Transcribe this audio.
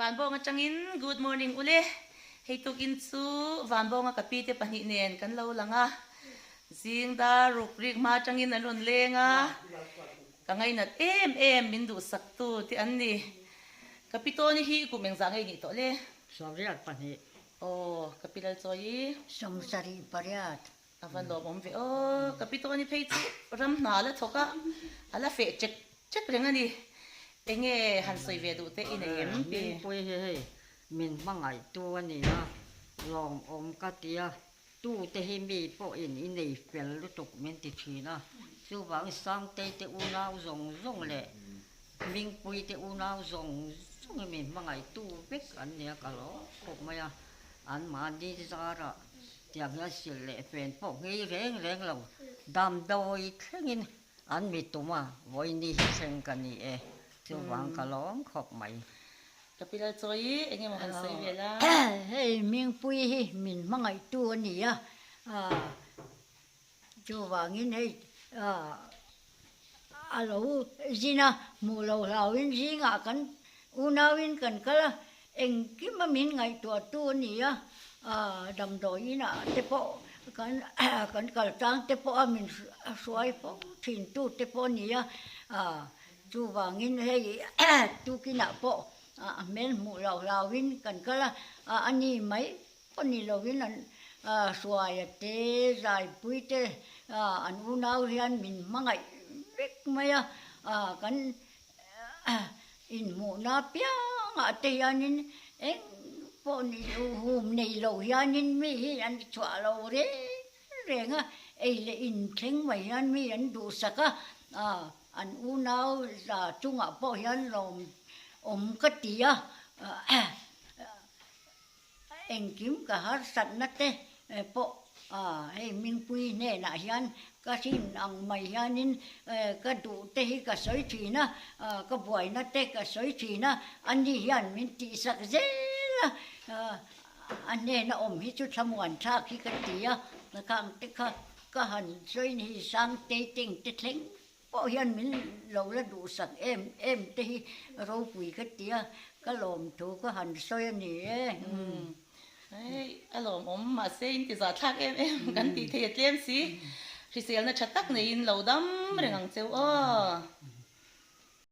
Vanbawng atangin good morning ule. Hei tukin chu Vanbawnga ka pi te pahnih nen kan lo lang a. Zing dar ruk rik hma atangin an rawn leng a. Ka ngainat em em min duhsak tu te an ni. Ka pi Tawni hi kum engzah ngei nih tawh le? 72. Aw, ka pi Lalchawi. 78. A va lawmawm ve aw, ka pi Tawni phei chu ram hna a la thawk a, a la feh chek chek reng a ni. Enge han sawi ve duh te i nei em pi? Mingpui hi hei min hmangaihtu a ni a, lawmawm ka ti a, tute hi mi pawhin i nei fel lutuk min ti thin a, chuvangin Sangtei te unau zawng zawng leh Mingpui te unau zawng zawng hi min hmangaihtu vek an ni a, ka lawm khawp mai a, anmahni zarah Tiang hian sil leh fen pawh nghei reng reng lo, damdawi thlengin an mi tum a, vawiini hi thleng ka ni e, chuvang ka lawm khawp mai. Ka pi Lalchawi i eng emaw han sawi vel a? Hei Mingpui hi min hmangaihtu a ni a, chuvangin hei a lo zin a, hmuh lo hlauhin zingah kan unauin kan kal a, engkima min ngaihtuahtu a ni a, damdawi inah te pawh kan kan kal tlang te pawh a min hruai fo thin tu te pawh a ni a, chuvangin hei tukinah pawh a hmel hmuh lo hlauhin kan kal a, a ni mai Pawh ni lovin an hruaia te, zaipui te an unau hian min hmangaih vek mai a, kan inhmuhna apiangah te hianin eng pawh ni hum nei lo hianin mi hi an chhuah lo reng reng a, ei leh inthleng mai hian mi an duhsak a, an unau za chungah pawh hian lawm awm ka ti a. Engkim ka harsatna te pawh hei Mingpui hnenah hian ka hrin ang mai hianin ka duh te hi ka sawi thin a, ka buaina te ka sawi thin a, ani hian min tihsak zel a, a hnena awm hi chu thlamuan thlak hi ka ti a, khang te kha ka han sawi ni hi Sangtei teng te thleng Pawh hian min lo la duhsak em em te hi ropui ka ti a, ka lawmthu ka han sawi a ni e. Hei a lawmawm mahse in ti zahthlak em em kan tih thei a tlem si, hriselna tha tak neiin lo dam reng ang cheu aw.